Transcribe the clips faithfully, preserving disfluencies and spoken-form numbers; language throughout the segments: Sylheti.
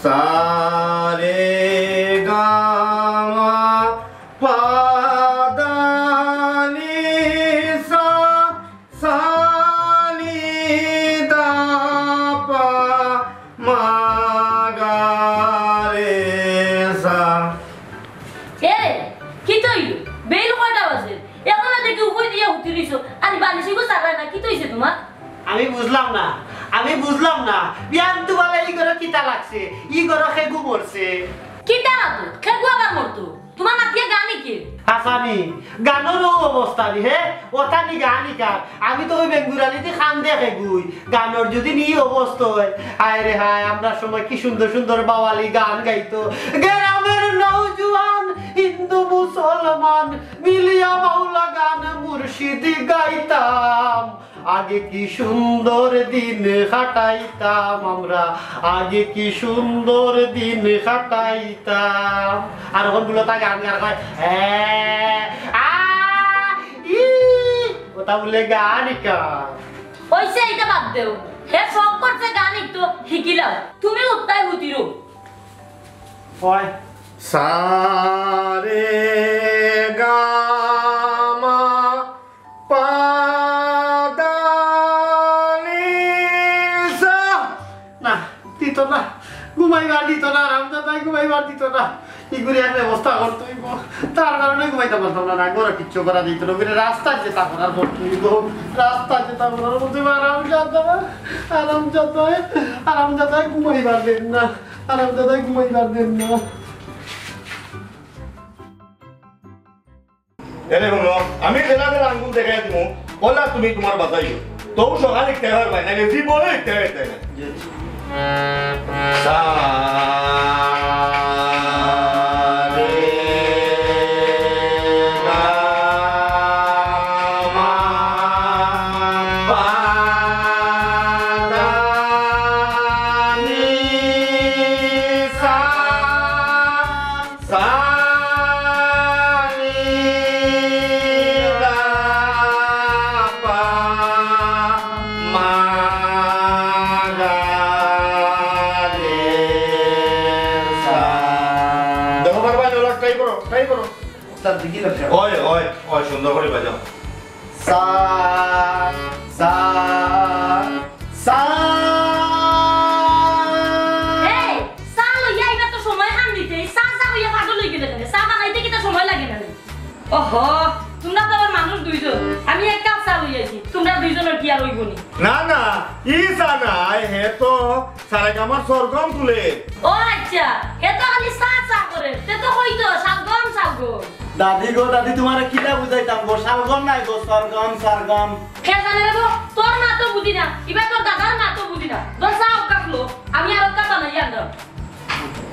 সারে গামা পাদানি সা, সানি দাপা মাগারে সা। এ, কিতা অইলো? বেইল কয়টা বাজে? অখনো দেখি উবাই দিয়া হুতি রইছো। আরে বালিশ ইগু ছাড়ায় না, কিতা অইছে তুমার? আমি বুঝলাম না, আমি বুঝলাম না। বিয়ান তো বালা ই ঘরো কিতা লাগছে? ই ঘরো খেগু মরছে। কিতা না তো? খেগু আবার মরতো? তুমার নাতিয়ে গান হিকে? হাছানি, গানরও অবস্থা নি, হে? অতা নি গান হিকার। আমি তো অউ বেঙ্গুরালিতে কান্দে খেগুই। গানর যুদি নি অবস্থা অয়, হায় রে হায়, আমরার সময় কি সুন্দর সুন্দর বাওয়ালি গান গাইতো। গ্রামের নওজোয়ান হিন্দু মুসলমান মিলিয়া বাউলা গান মুর্শিদি গাইতাম। আগে কি সুন্দর দিন কাটাইতাম আমরা, আগে কি সুন্দর দিন কাটাইতাম। আর অখন বুলে তা গান গার কয়, এ, আ, ই, অতা বুলে গান হিকার। অইছে, ইতা বাদ দেও। হে শখ করছে গান হিকতো, হিকিলাও। তুমি উত্তায় হুতিরো। অয়। সারে গামা পাদানি সা। না, দিত না। ঘুমাইবার দিত না, হারামজাদায় ঘুমাইবার দিত না। ইগুরে এক ব্যবস্থা করতে অইবো। তার কারণে ঘুমাইতাম পারতাম না, না, ঘরো কিচ্ছু করা যাইতো না। ইগুরে রাস্তাত যেতা করার করতে অইবো। রাস্তাত যেতা করার করতে অইবো। হারামজাদা, হারামজাদায়, হারামজাদায় ঘুমাইবার দের না। হারামজাদায় ঘুমাইবার দের না। এরে হুনো, আমি যেলা যেলা আঙ্গুল দেখাই দিমু, অলা তুমি তুমার বাজাইও। তবু সকালে ইখতে পারবায় না, জি বলে ইখতে পারবায় না। দেখো পারবা, ওলা try করো, try করো। উস্তাদ, দেখি না। অয়, অয়, অয়, সুন্দর করি বাজাও। সা, সা, সা। এই, চা লইয়া আইবার তো সময় কান্দিতে, এই চা চা কইয়া পাগল অই গেলে কেনে? চা বানাইতে কিতা সময় লাগে না নি? ওহো, তুমরা তো আবার মানুষ দুইজন, আমি এক কাপ চা লইয়া আইছি, তুমরা দুইজনর কি আর অইবো নি? না, না, ই চা নায়, হে তো সারেগামার সরগম তুলে। ও আইচ্ছা, হে তো খালি চা চা করে, তে তো কইতো সালগম, সালগম। দাদি গো, দাদি, তুমারে কিলা বুঝাইতাম গো, সালগম নায় গো, সরগম, সরগম। কে জানে রে গো, তোর মা তো বুঝি না, ইবা তোর দাদার মা তো বুঝি না। ধর চা এক কাপ লো, আমি আর এক কাপ বানাইয়া আনরাম।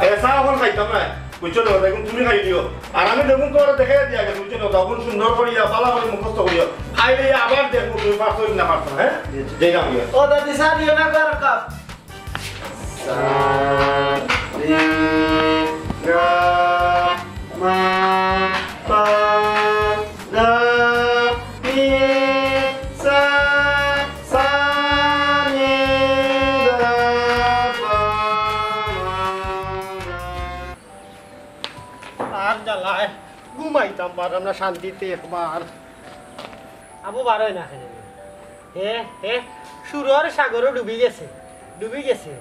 আরে চা অখন খাইতাম না, বুঝছো না? দেখুন তুমি খাই দিও, আর আমি দেখুন তোমার দেখাই দিয়া গেছে, বুঝছো না? তখন সুন্দর করিয়া, ভালা করি মুখস্থ করিও, খাইলে আবার দেখুন তুমি পারছো কি না পারছো না, হ্যাঁ? যাই না, আমি ও দাদি, চা দিও না, আর এক কাপ। সা, রে, গা, মা, পা, দা, নি, সা, সা, নি, দা, পা, মা, দা। আর জ্বালায় ঘুমাইতাম পারলাম না শান্তিতে একবার। আবু বারোয় না খেলে। হে, হে, সুরর সাগরও ডুবি গেছে, ডুবি গেছে।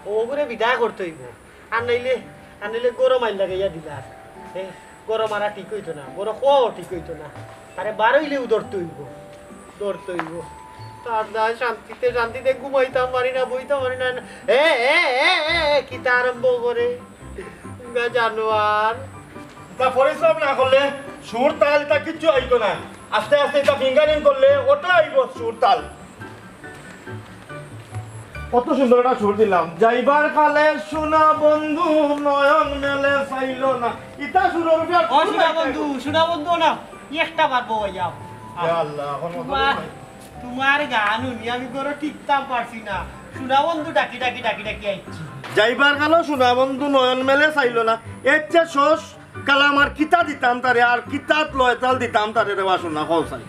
অগুরে বিদায় করতে অইবো। আর নাইলে, আর নাইলে গরম আইল লাগাইয়া দিলা। হে, গরম আরা ঠিক অইতো না, গরম খোয়াও ঠিক অইতো না। তারে বারইলেও ধরতে অইবো, ধরতে অইবো। তার দায় শান্তিতে, শান্তিতে ঘুমাইতাম পারি না, বইতাম পারি না। এ, এ, এ, এ, এ, কিতা আরম্ভ করে? গা জানোয়ার। তা পরিশ্রম না করলে সুর তাল ইতা কিচ্ছু আইতো না। আস্তে আস্তে ইতা fingering করলে অটা আইবো সুর তাল। কত সুন্দর একটা সুর দিলাম। যাইবার কালে সোনা বন্ধু নয়ন মেলে চাইল না। ইতা সুরর উপরে আর ও সুর সোনা নাই বন্ধু, তাইবো। সোনা বন্ধু না, একটা পারবো ভাইয়া। ইয়া আল্লাহ, অখন মতো বাহ। নাই। তুমার গান হুনি আমি ঘরো টিকতাম পারছি না। সোনা বন্ধু ডাকি ডাকি ডাকি ডাকি আইছি। যাইবার কালো সোনা বন্ধু নয়ন মেলে চাইল না। এর চেয়ে শোষ কালা আমার কিতা দিতাম তারে, আর কিতাত লয় তাল দিতাম তারে রে বা সোনা, কও চাই।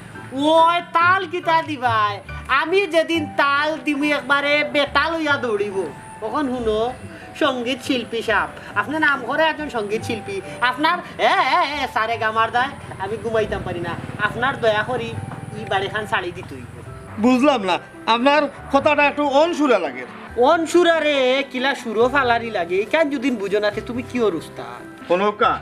ওই তাল কিতা দিবায়? আমি যেদিন তাল দিমু একবারে বেতাল অইয়া দৌড়িবো। অখন হুনো, সঙ্গীত শিল্পী সাব, আপনে নাম করা একজন সঙ্গীত শিল্পী। আপনার এ, এ, এ, সারে গামার দায় আমি ঘুমাইতাম পারি না। আপনার দয়া করি ই বাড়িখান ছাড়ি দিতে অইবো। বুঝলাম না, আপনার কথাটা একটু অনসুরা লাগে। অনসুরা রে, কিলা সুরো ফালারি লাগে, ইখান যুদি বুঝো না, তে তুমি কিওর উস্তাদ? হুনউক্কা,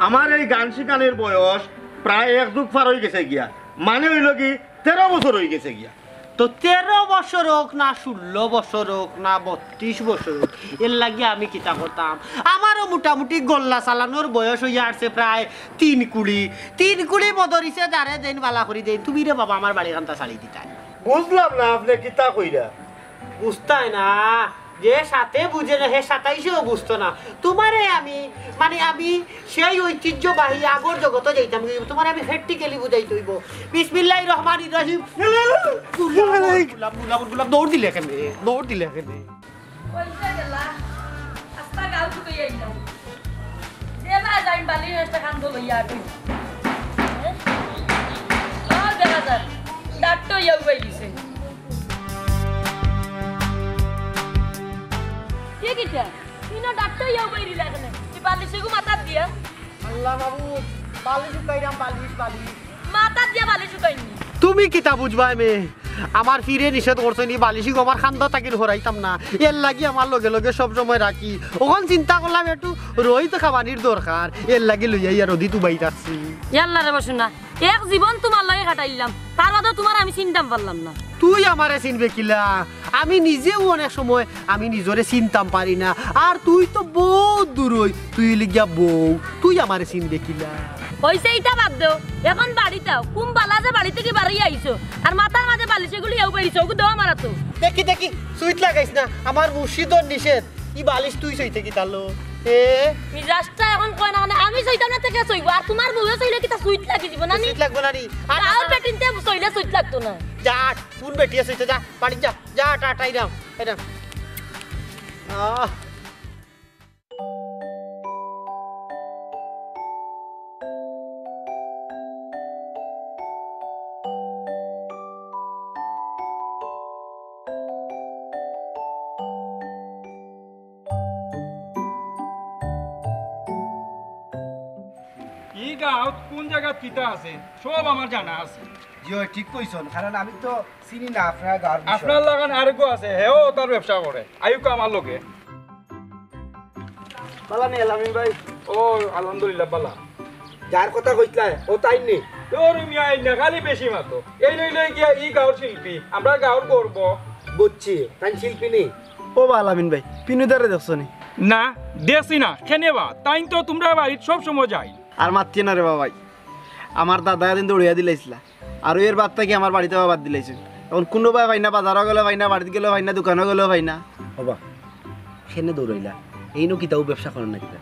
আমার এই গান শিখানির বয়স প্রায় এক যুগ পার অইগেছে গিয়া, মানে অইলো কি, তেরো বছর অইগেছে গিয়া। তো তেরো বছর অউক না, ষোলো বছর অউক না, বত্রিশ বছর অউক, এরলাগি আমি কিতা করতাম? আমারও মোটামুটি গল্লা চালানোর বয়স অইয়া আরছে প্রায় তিন কুড়ি। তিন কুড়ি মদরিছে যারে দেইন বালা করি দেইন, তুমি রে বাবা আমার বাড়িখানতা ছাড়ি দিতায়। বুঝলাম না আপনে কিতা কইরা। বুঝতায় না, যে সাতে বুঝে না, হে সাতাইশেও বুঝতো না। তুমারে আমি, মানে আমি সেই ঐতিহ্যবাহী আগর জগতো যাইতাম, তুমারে আমি practically বুঝাইতে অইবো। বিসমিল্লাহির রহমানির রহিম। গোলাপ, গোলাপ, গোলাপ, গোলাপ, দৌড় দিলে কেনে? দৌড় দিলে কেনে? কইছে গেলা, আস্তা গাল শুকাই আইলাম। যে বা যাই বালি একটা কান্দ লইয়া আটি। হ্যাঁ? আর দেখা যাক, ডাক্তার ইয়াও পাই গেছে। কে কিতা? তুই না ডাক্তার ইয়াও বাইরে লাগে না। তুই বালিশ এগু মাথাত দিয়া। আল্লাহ মাবুদ, বালিশ উকাইরাম, বালিশ, বালিশ। মাথাত দিয়া বালিশ উকাইনি। তুমি কিতা বুঝবায় মে? আমার ফিরে নিষেধ করছে নি, বালিশ এগু আমার খান্দা তাকির হরাইতাম না। এরলাগি আমার লগে লগে সব সময় রাখি। অখন চিন্তা করলাম একটু রইত খাবানির দরকার। এরলাগি লইয়া ইয়ার অদিত উবাই রাখছি। ইয়াল্লা রে বসু না। এক জীবন তুমার লগে কাটাইলাম, তার বাদেও তুমার আমি চিনতাম পারলাম না। তুই আমারে চিনবে কিলা? আমি নিজেও অনেক সময় আমি নিজরে চিনতাম পারি না। আর তুই তো বউত দূরই, তুই অইলি গিয়া বউ, তুই আমারে চিনবে কিলা? অইছে, ইতা বাদ দেও, অখন বাড়িত আও। কুন বালা যে বাড়ি থাকি বারইয়া আইছো, আর মাথার মাঝে বালিশ এগুলি ইয়াও বেরিছো, ওগু দেও আমার আতো। দেখি, দেখি, সুইত লাগাইস না, আমার মুর্শিদর নিষেধ। ই বালিশ তুই সইতে কিতালো? এ? মিজাজটা অখন কয় না, মানে আমি সইতাম না, তে কে সইবো? আর তুমার বউয়ে সইলে কিতা সুইত লাগি যিবো না নি? সুইত লাগবো না নি? আর গাঁওর বেটিন্তে সইলে সুইত লাগতো না। যা, আট, কুন বেটিয়ে সইতে, যা, বাড়িত যা, যা, আট, আট, আইরাম, আইরাম। আহ। ই গাঁওত কুন জাগাত কিতা আছে, সব আমার জানা আছে। জি অয়, ঠিক কইছইন, কারণ আমি তো চিনি না আপনার গাঁওর বিষয়। আপনার লাখান আরেকগু আছে, হেও তার ব্যবসা করে, আউক্কা আমার লগে। বালা নি আলামিন ভাই? ও, আলহামদুলিল্লাহ, বালা। যার কথা কইছলায়, অউ তাইন নি? ওরে মিয়া, এই না খালি বেশি মাতো। এই লইলে গিয়া ই গাঁওর শিল্পী, আমরার গাঁওর গর্ব। বুঝছি, তাইন শিল্পী নি? ও বা আলামিন ভাই, পিনুদারে দেখছো নি? না, দেখছি না। কেনে বা? তাইন তো তুমরার বাড়িত সব সময় যাইন। আর মাতিও না রে বাবাই, আমার দাদায় এদিন দৌড়াইয়া দিলাইছলা। আর এর বাদ থাকি আমার বাড়িত আবার বাদ দিলাইছে। অখন কুনুবায় পাই না, বাজারো গেলেও পাই না, বাড়িত গেলেও পাই না, দোকানো গেলেও পাই না। ও বা, কেনে দৌড়াইলা? এইনও কিতা অউ ব্যবসা করইন না কিতা?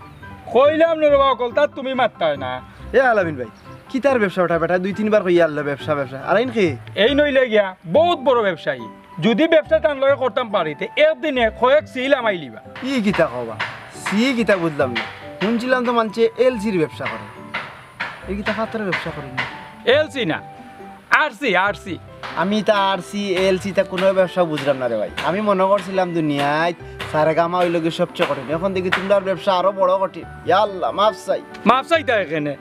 কইলাম না রে বা অকল, তার তুমি মাততায় না। এ আলামিন ভাই, কিতার ব্যবসা ওটা বেটা? দুই তিনবার কইয়া আইলা ব্যবসা, ব্যবসা। আর এইন কে? এইন অইলে গিয়া বউত বড় ব্যবসায়ী। যুদি ব্যবসা তান লগে করতাম পারি, তে একদিনে কয়েক সিল হামাইলিবা। ই কিতা কও বা? সি কিতা বুঝলাম না। হুনছিলাম তো মানষে এলসির ব্যবসা করে। ই কিতা ফাত্তরর ব্যবসা করে নি? এলসি না, আরসি, আরসি। আমি ইতা আরসি, এলসি ইতা কুনু ব্যবসা বুঝলাম না রে ভাই। আমি মনো করছিলাম দুনিয়াত সারেগামা অইলো গি সবচে কঠিন। অখন দেখি তুমরার ব্যবসা আরো বড় কঠিন। ইয়া আল্লাহ, মাফ চাই। মাফ চাইতায় কেনে?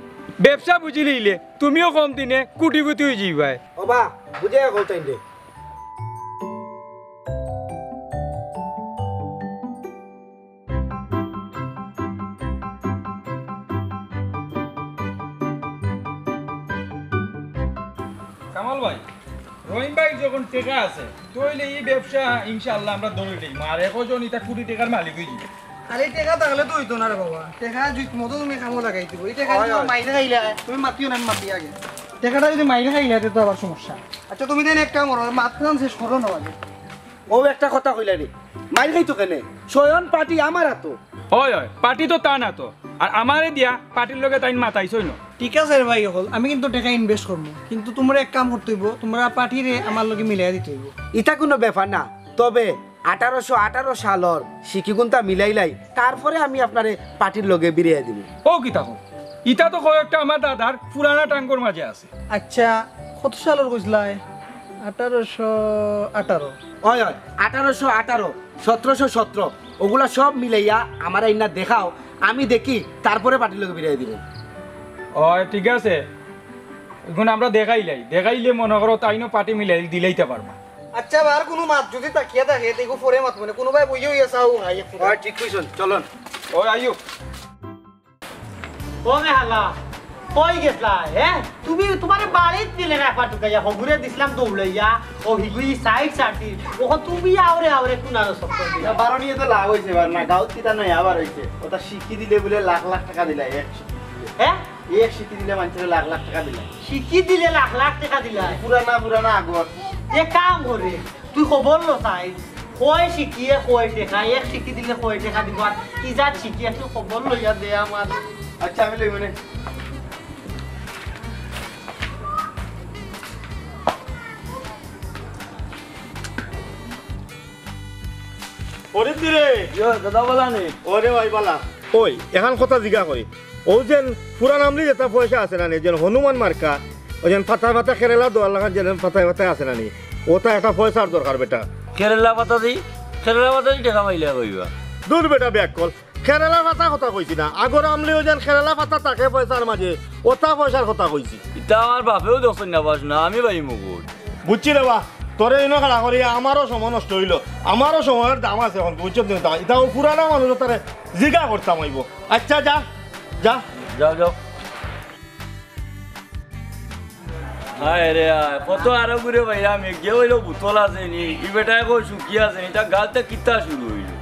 ব্যবসা বুঝিলিলে তুমিও কম দিনে কোটিপতি অইযিবায়। ও বা, বুঝাইয়া কও তাইনরে। কামাল ভাই, রহিম ভাইর যখন টেকা আছে, তে অইলে ই ব্যবসা ইনশাআল্লাহ আমরা ধরি লই। মারে কয়জন ইতা কোটি টেকার মালিক অইযিবো। খালি টেকা থাকলে তো অইতো না রে বাবা, টেকা জুত মতো তুমি কামো লাগাই দিবো। ই টেকা অয়, তুমি অয়। মাইরে খাইলা, তুমি মাতিও না, আমি মাতি আগে। টেকাটা যুদি মাইরে খাইলা, তে তো আবার সমস্যা। আচ্ছা, তুমি তাইন এক কাম করো, মাতখান শেষ করো না আগে। অউ একটা কথা কইলা রে, মাইর খাইতো কেনে? স্বয়ং পার্টি আমার আতো। অয়, অয়, পার্টি তো তান আতো। আর আমারে দিয়া পার্টির লগে তাইন মাতাইছইন না। ঠিক আছে রে ভাই অকল, আমি কিন্তু টেকা invest করমু, কিন্তু তুমরা এক কাম করতে অইবো, তুমরা পার্টিরে আমার লগে মিলাইয়া দিতে অইবো। ইতা কুনু ব্যাপার না, তবে আঠারোশো আঠারো সালর সিকিগুন্তা মিলাইলাই, তারপরে আমি আপনারে পার্টির লগে বিরাইয়া দিমু। ও কিতা কও? ইতা তো কয় একটা আমার দাদার পুরানা টাঙ্গর মাঝে আছে। আচ্ছা, কত সালর কইছলায়? আঠারোশো আঠারো। অয়, অয়, আঠারোশো আঠারো, সতেরোশো সতেরো। ওগুলা সব মিলাইয়া আমারে আইনা দেখাও, আমি দেখি, তারপরে পার্টির লগে বিলাই দিমু। অয়, ঠিক আছে, অখন আমরা দেখাইলাই, দেখাইলে মনো করো তাইনও পার্টি মিলাই দিলাইতা পারবা। আচ্ছা, আর কুনু মাত যুদি থাকিয়া থাকে, দেখো পরে মাত মানে, কুনু ভাই বইয়া অইয়া চাও, হাই একটু। অয়, ঠিক কইছইন, চলইন। অয়, আইও। ও মেহালা, কই গেছলা, হে? তুমি তুমারে বাড়িত নিলে না একবার ঢুকাইয়া, হগুরে দিছলাম দৌড়াইয়া, ও হিগুই সাইড সার্টি, ও তুমি আওরে আওরে কুনানো সব করে দিলা। বারো নিয়ে তো লাভ অইছে, এবার না, গাউত কিতা নাই, আবার অইছে। ওটা শিখি দিলে বলে লাখ লাখ টাকা দিলা, এক শিখি দিলে। হে? এক শিখি দিলে মানুষের লাখ লাখ টাকা দিলা। শিখি দিলে লাখ লাখ টাকা দিলা? পুরানা, পুরানা আগর। এ কাম করে, তুই খবর ল চাই, কয় শিখিয়ে কয় টেকা, এক শিখি দিলে কয় টেকা দিব, আর কি জাত শিখি একটু খবর লইয়া দে আমার। আচ্ছা, আমি লইব নে। ফরিদ রে। ইয়ো, দাদা বালা নি? ওরে ভাই বালা। ওই, এখান কথা জিগা করি। ও যেন পুরান আমলি যেটা পয়সা আছে না নি, যেন হনুমান মার্কা, ও যেন পাতায় পাতায় কেরালা দেওয়ার লাখান যেন পাতায় পাতায় আছে না নি, ওটা একটা পয়সার দরকার বেটা। কেরালা পাতা দি, কেরালা পাতা দি টেকা পাইলে কইবা। দূর বেটা বেআক্কল, কেরালা পাতা কথা কইছি না, আগর আমলি ও যেন কেরালা পাতা থাকে পয়সার মাঝে, ওটা পয়সার কথা কইছি। ইটা আমার বাপেও দেখছইন না পাস না, আমি পাইমু কই। বুঝছি রে বা, তোরে ইনো খাড়া করি আমারও সময় নষ্ট অইলো, আমারও সময়র দাম আছে অখন, বুঝছো নি? ইটা ও পুরানা মানুষ, তারে জিগা করতাম অইব। আচ্ছা, যা, যা। যাও, যাও। হায় রে হায়, কত আরো ঘুরে ভাইয়া, মেঘে অইলো বোতল আছে নি, ই বেটায় কই শুকিয়ে আছে নি, ইটা গালতে কিতা শুরু অইলো?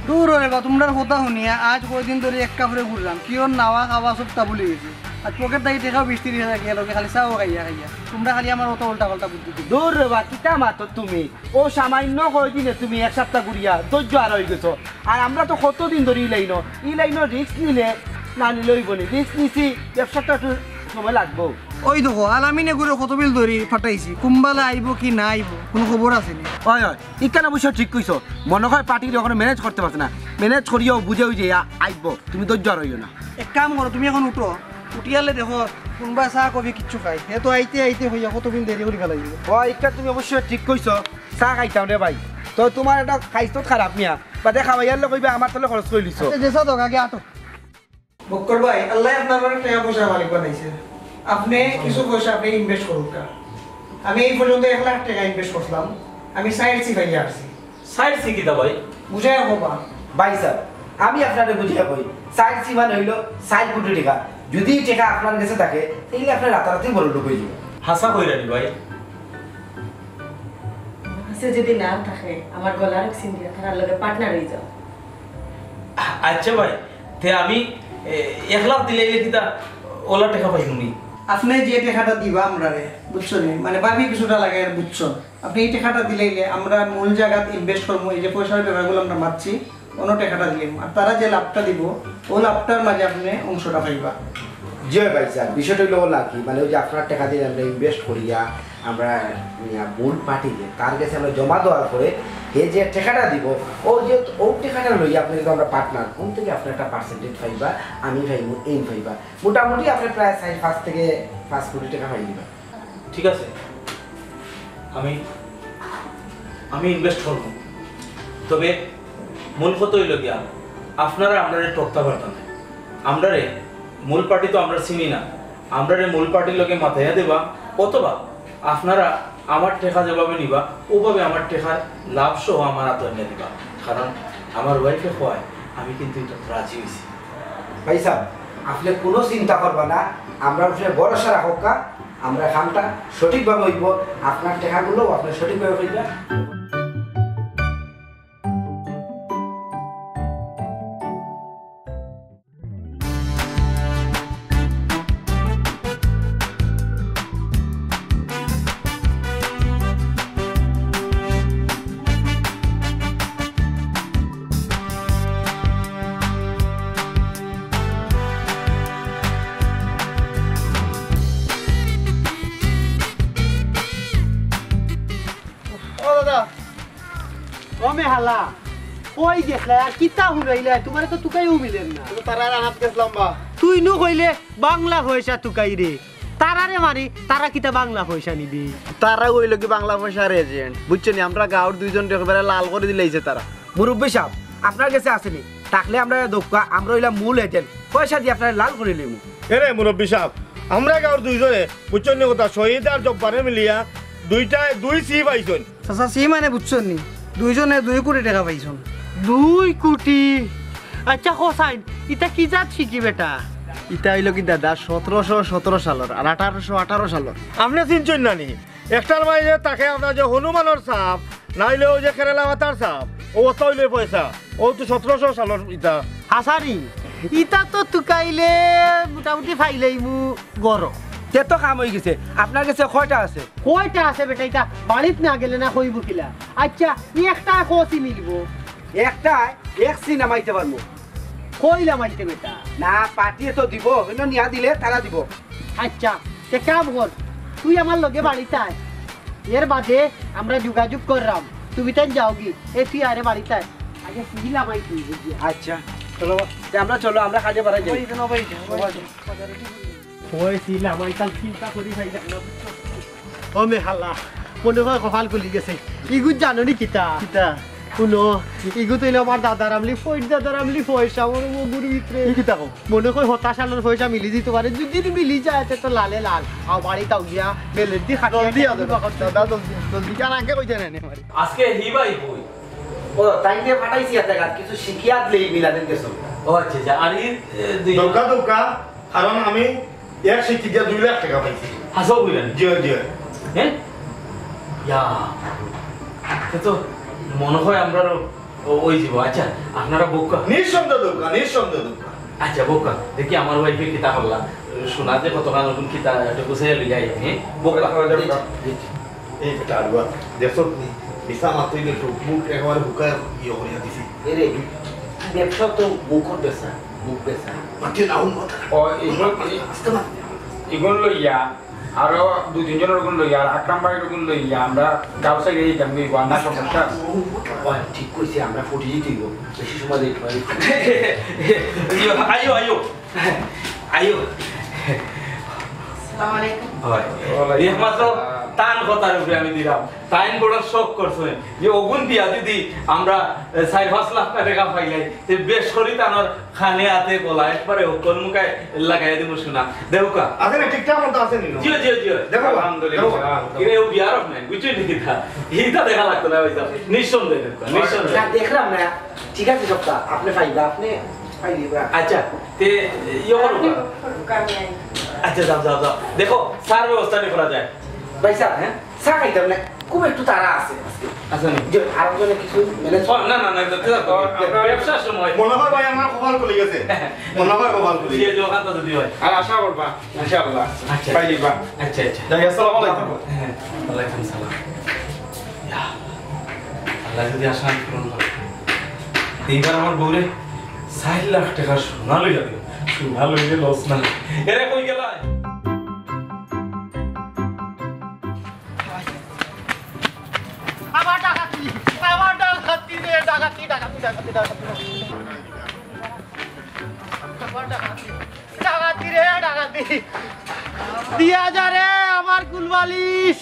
দূর রে বা, তুমরার কথা হুনিয়া আজ কয়দিন ধরি এক কাপড়ে ঘুরলাম, কি ওর নাওয়া খাওয়া সবটা ভুলি গেছি। আর পকেট থাকি টেকাও বিশ তিরিশ হাজার গেল, খালি চাও খাইয়া খাইয়া। তুমরা খালি আমার অত উল্টা পাল্টা বুদ্ধি দিও। দূর রে বা, কিতা মাতো তুমি? ও সামান্য কয়দিনে তুমি এক সপ্তাহ ঘুরিয়া ধৈর্য আর অই গেছো। আর আমরা তো কতদিন ধরি ই লাইনো, ই লাইনো রিস্ক নিলে না নিলে অইব নি। রিস্ক নিছি, ব্যবসাটা একটু সময় লাগবো। ওই দেখো, আলামিনে ঘুরে কত বিল ধরি ফাটাইছি, কুম্বালা আইব কি না আইব, কোনো খবর আছে নি? হয়, হয়, ইখান অবশ্য ঠিক কইছো। মনে হয় পার্টির অখন ম্যানেজ করতে পারছে না, ম্যানেজ করিয়াও বুঝে অই যে আ-, আইব, তুমি ধৈর্য আর অইও না। এক কাম করো, তুমি অখন উঠো, উঠিয়ালে দেখো, কুনবা চা কফি কিচ্ছু খাই, হে তো আইতে আইতে হইয়া কত বিল দেরি করি ফেলাই দিবে। ও, ইটা তুমি অবশ্য ঠিক কইছো, চা খাইতাম রে ভাই। তো তোমার একটা খাইছত খারাপ মিয়া, বাদে খাওয়াইয়ারলে কইবা আমার তলে খরচ করি লিছো। আচ্ছা, যেছা দোক আগে আটো। বক্কর ভাই, আল্লাহ আপনার অনেক টাকা পয়সা মালিক বানাইছে। আপনি কিছু পয়সা আপনি ইনভেস্ট করুন কা। আমি এই পর্যন্ত এক লাখ টাকা ইনভেস্ট করলাম। আমি সাইড সিফাইয়া আসছি। সাইড সি কিতা ভাই? বুঝাই হবা। ভাই সাহেব, আমি আপনারে বুঝিয়া কই, সাইড সি মানে হইল সাইড কোটি টাকা। যদি এই টাকা আপনার গেছে থাকে, তাইলে আপনি রাতারাতি বড় লোক হয়ে যাবেন। হাসা কইরা নি ভাই? আমার কাছে যদি না থাকে, আমার গলার এক সিন্ডিয়া তারার লগে পার্টনার হয়ে যাও। আচ্ছা ভাই, তে আমি, এ, এক লাখ দিলে কিতা ওলা টাকা পাইমু নি? আপনি যে টাকাটা দিবা আমরারে, বুঝছো নি? মানে ভাবি কিছুটা লাগে আর বুঝছো। আপনি এই টাকাটা দিলাইলে আমরা মূল জায়গাত ইনভেস্ট করবো, এই যে পয়সার ব্যাপারগুলো আমরা মাতছি, অন্য টাকাটা দিলাম। আর তারা যে লাভটা দিব, ও লাভটার মাঝে আপনি অংশটা পাইবা। জি ভাই স্যার, বিষয়টা হইলো ওলা কি, মানে ওই যে আপনার টাকা দিয়ে আমরা ইনভেস্ট করিয়া আমরা, ইয়া, মূল পার্টি যে তার গেছে আমরা জমা দেওয়ার পরে হে যে টাকাটা দিব, ও যে ও টাকাটা লইয়া আপনি কিন্তু আমরা পার্টনার, কোন থেকে আপনি একটা পার্সেন্টেজ পাইবা, আমি পাইমু, এই পাইবা, মোটামুটি আপনি প্রায় চার পাঁচ থেকে পাঁচ কোটি টাকা পাই দিবা। ঠিক আছে, আমি, আমি ইনভেস্ট করব, তবে মূল কথা হইল গিয়া, আপনারা আমরারে ঠকতা পারতা না। আমরারে মূল পার্টি তো আমরা চিনি না, আমরারে মূল পার্টির লগে মাতাইয়া দেবা, অথবা আপনারা আমার টাকা যেভাবে নিবা, ওভাবে আমার টাকার লাভ সহ আমার হাতে আনিয়া দিবা। কারণ আমার ওয়াইফে কয়, আমি কিন্তু এটা রাজি হইছি। ভাই সাহেব, আপনি কোনো চিন্তা করবা না, আমরা উপরে ভরসা রাখুক্কা, আমরা কামটা সঠিকভাবে হইব, আপনার টাকাগুলো আপনি সঠিকভাবে পাইবা। ও দাদা। ও মেহালা, কই গেছলা? আর কিতা হুনাইলা? তোমারে তো তুকাইও মিলেন না। তো তারা আর আনাত গেছলাম বা। তুই নু কইলে বাংলা পয়সা তুকাই রে। তারারে মারি, তারা কিতা বাংলা পয়সা নিবি? তারা অইলো কি বাংলা পয়সার এজেন্ট, বুঝছো নি? আমরা গাঁওর দুইজনরে একেবারে লাল করি দিলাইছে তারা। মুরব্বি সাব, আপনার গেছে আছে নি? থাকলে আমরারে দেউক্কা, আমরা অইলাম মূল এজেন্ট, পয়সা দি আপনারে লাল করি লিমু। এরে মুরব্বি সাব, আমরা গাঁওর দুইজনে, বুঝছো নি কথা, শহীদ আর জব্বারে মিলিয়া দুইটায় দুই সি পাইছইন। চাচা, সি মানে বুঝছইন নি? দুইজনে দুই কুটি টেকা পাইছইন। দুই কুটি? আচ্ছা, কও চাইন, ইতা কি জাত সিকি বেটা? ইতা অইলো কি দাদা, সতরোশো সতরো সালর আর আঠারোশো আঠারো সালর। আপনে চিনছইন না নি? একটার মাঝে থাকে আপনার যে হনুমানর ছাপ, নাইলে অউ যে কেরালা পাতার ছাপ, অউ অতা অইলে পয়সা, অউ তো সতরোশো সালর ইতা। হাছা নি, ইতা তো তুকাইলে মোটামুটি পাইলাইমু গরো। তে তো কাম অইগেছে। আপনার গেছে কয়টা আছে? কয়টা আছে বেটা, ইতা বাড়িত না গেলে না কইবো কিলা? আচ্ছা, একটা কও সি মিলবো। একটায় এক সি নামাইতে পারমু। কইলা মাইতে বেটা? না, পার্টিয়ে তো দিবো, অইন্য নিয়া দিলে তারা দিবো। আচ্ছা, তে কাম কর, তুই আমার লগে বাড়িত আয়, এর বাদে আমরা যোগাযোগ কররাম। তুমি তাইন যাওগি, এ তুই আরে বাড়িত আয়। আগে সিলা মাই তুই বুঝি। আচ্ছা, চলো, তে আমরা চলো, আমরা কাজে বাড়াই যাই। ওই সিলা মাই তার চিন্তা করি ভাই না। ও মে হালা, মনে অয় কপাল খুলি গেছে। ইগু জানো নি কিতা? কিতা? হুনো, ইগু তো অইলো আমার দাদার আমলি, ফইর দাদার আমলি পয়সা, মোর মগুর ভিতরে। ই কিতা কও? মনে অয় হতাশ আলোর পয়সা মিলি দিতে পারে। যদি মিলি যায়, তে তো লালে লাল। আও বাড়িত আও গিয়া, বেলের দি খাটিয়া জলদি আও দাদা, দাদা, জলদি, জলদি। কেন আগে কইতে নাই নি আমারে? আজকে হি ভাই কই? ও, তাইন দে পাঠাইছি একটা কাজ, কিছু শিখিয়া দিলে এই মিলাদের গেছে। ও আচ্ছা, আচ্ছা। আর ই, এ, দুই দৌকা, দৌকা। কারণ আমি এক শিক্ষিত দিয়া দুই লাখ টেকা পাইছি। হাছাউ কইরা নি? জি, জি। হ্যাঁ? ইয়া। তে তো মনে অয় আমরারও ও-, অইযিবো। আচ্ছা, আপনারা বউক্কা। নিঃসন্দেহ দৌকা, নিঃসন্দেহ দৌকা। আচ্ছা, বউক্কা। দেখি আমার ওয়াইফে কিতা করলা। শোনা যে কতখান অখন কিতা একটু গুছাইয়া লইয়া আই, হ্যাঁ? বউক্কা। আচ্ছা, আচ্ছা। জি, জি। এই বেটা আলুয়া, দেখছো নি? মিছা মাতইলে তো মুখ একেবারে হুকায় ইয়ে করিয়া দিছি। এরে, ব্যবসা তো মুখর বেচা, মুখ বেচা। মাতিও না, হুন কথা। ও, ইগুন, ই-, আস্তে মাত। ইগুন লইয়া, আরো দুই তিনজনর ইগুন লইয়া, আর আকরাম ভাইর ইগুন লইয়া, আমরা গাঁও সাইডে যাইতাম, এই বান্না সমস্যা আছে। ও, ঠিক কইছে, আমরা ফটি যাইতে অইবো, বেশি সময় দেরি হয়। আইও, আইও, আইও। আইও। আসসালামু আলাইকুম। হয়। ওয়ালাইকুম একমাত্র আসসালাম। তান কথার উপরে আমি দিলাম। তাইন বড় শখ করছইন যে অগুন দিয়া যদি আমরা, এ, চাইর পাঁচ লাখ টেকা পাইলাই, তে বেশ করি তানর কানে আতে গলা একবারে হকল মুখায় লাগাইয়া দিমু শোনা। দেউক্কা। আছে নি, ঠিকঠাক মতো আছে নি? জিও, জিও, জিও। দেখো, আলহামদুলিল্লাহ। দেখো। ইরে, ও বিয়ার অফ নাই, বুঝছো নি কিতা? ইতা দেখা লাগতো না, ভাইসাব। নিঃসন্দেহে দেউক্কা, নিঃসন্দেহে। না, দেখলাম না। ঠিক আছে, সবটা। আপনে পাইবা, আপনে পাইবা। আচ্ছা, তে ইয়ে করো। আচ্ছা, যাও, যাও, যাও। দেখো, চার ব্যবস্থা নি করা যায়। ভাইসাব, হ্যাঁ? চা খাইতাম না, খুব একটু তাড়া আছে আজকে। আচ্ছা, নি। যে আরো জনে কিছু manage ও, না, না, না, না, না, না, ব্যবসার সময়। মনে অয় ভাই আমার কপাল খুলি গেছে। মনে অয় কপাল খুলি গেছে। যে দোকানটা যদি হয়। আর আশা করবা, ইনশাআল্লাহ। আচ্ছা। পাইবা। আচ্ছা, আচ্ছা। যাই, আসসালামু আলাইকুম। হ্যাঁ, ওয়ালাইকুম সালাম। ইয়া, আল্লাহ যদি আশা আমি পূরণ করে। এইবার আমার বউরে চাইর লাখ টেকা সোনা লইয়া দিও। সোনা লইলে লস না। এরে কই গেলা? আবার ডাকাতি, আবার ডাকাতি রে, ডাকাতি, ডাকাতি, ডাকাতি, ডাকাতি। আবার ডাকাতি, ডাকাতি রে, ডাকাতি। দিয়া যা রে আমার কুলবালিশ।